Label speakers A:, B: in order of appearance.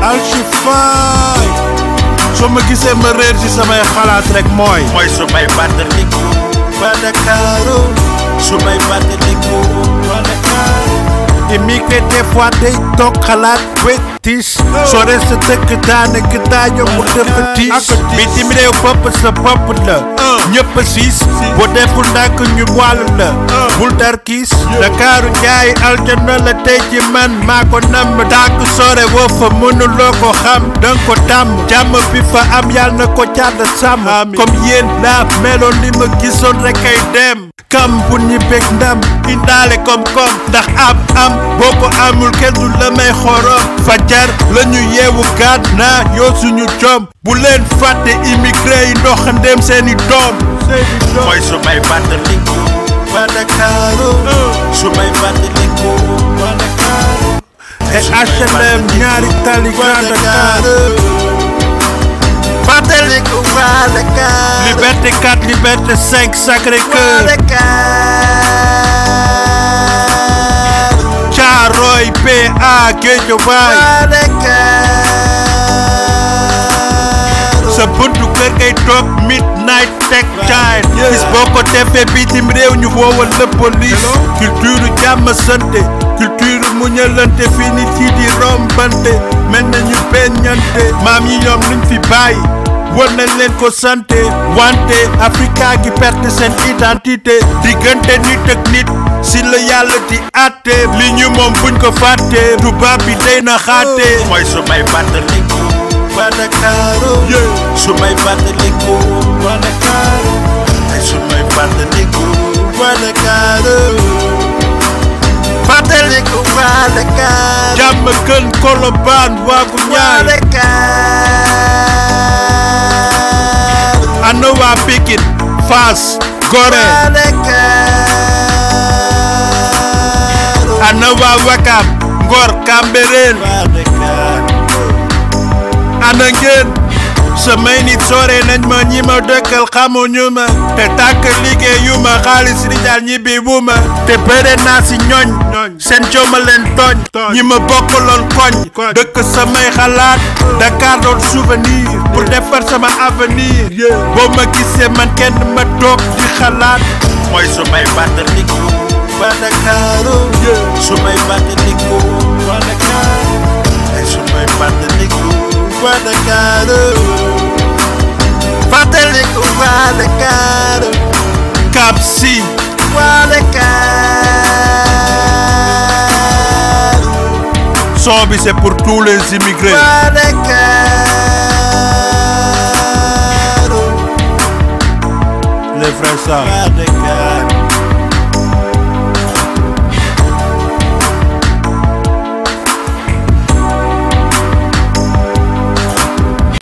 A: al Shiffai soo ma gisee ma réer ci samay xalaat rek mooy
B: su may fàttaliku ba Dakar su may fàttaliku ba Dakar
A: immigré des fois day toog xalaat wettis sore sa dëkk daanaka daa yomb dafa tiis bitim réew bopp sa bopp la ñëpp siis boo deful ndànk ñu wàll la bul darkiis Dakaaru njaay aljana la tey ci man maa ko namm dàkk sore woo fa mënuloo ko xam danga ko tàmm jàmm bi fa am yàlla na ko jàdd sàmm comme yéen laa meloon li ma gisoon rek ay dem kam bu ñi bég ndam indaale koom-koom ndax am boo ko amul kenn du la may xorom fajar la ñu yeewu gaat naa yoo suñu jom bu leen fàtte immigré yi ndoxandeem seeni doom
B: su may fàttaliku ba Dakar su may fàttaliku ba Dakar
A: te HLM ñaari tali Grand Dakar
B: fàttaliku ba Dakar
A: Liberté 4 Liberté 5 Sacré-Cœur Thiaroye PA Guédiawaye sa buntu kër ngay toog midnight tech time bis boo ko defee bitim réew ñu woowal la police culture jàmm sante culture muñalante fii nit yi di rombante mel na ñu beññante maam yi ñoom luñ fi bàyyi war nañ leen ko sante wante Africa gi perte seen identité diggante nit ak nit si la yàlla di àtte li ñu moom buñ ko fàtte tubaab bi day na xaate
B: su may fàttaliku ba Dakar su may fàttaliku ba Dakar su may fàttaliku ba Dakar fàttaliku ba Dakar
A: jàmm gën Colobane waagu ñaay ana waa Pikine Fass Gorée ana waa Wakam Ngor Cambérène ana ngeen samay nit sore nañ ma ñi ma dëkkal xamuñu ma te tàkk liggéeyu ma xaalis rijal ñibbi bu ma te bëre naa si ñooñ seen jooma leen tooñ ñi ma bokkaloon koñ dëkk samay xalaat Dakar doon souvenir pour defar sama avenir boo ma gisee man kenn ma toog di xalaat
B: su may fàttaliku ba Dakar su may fàttaliku ba Dakar su may fàttaliku ba Dakar fàttaliku ba Dakar
A: Cap Si
B: ba Dakar
A: son bi c'est pour tous les immigrés
B: ba Dakar
A: les frères ça
B: ba Dakar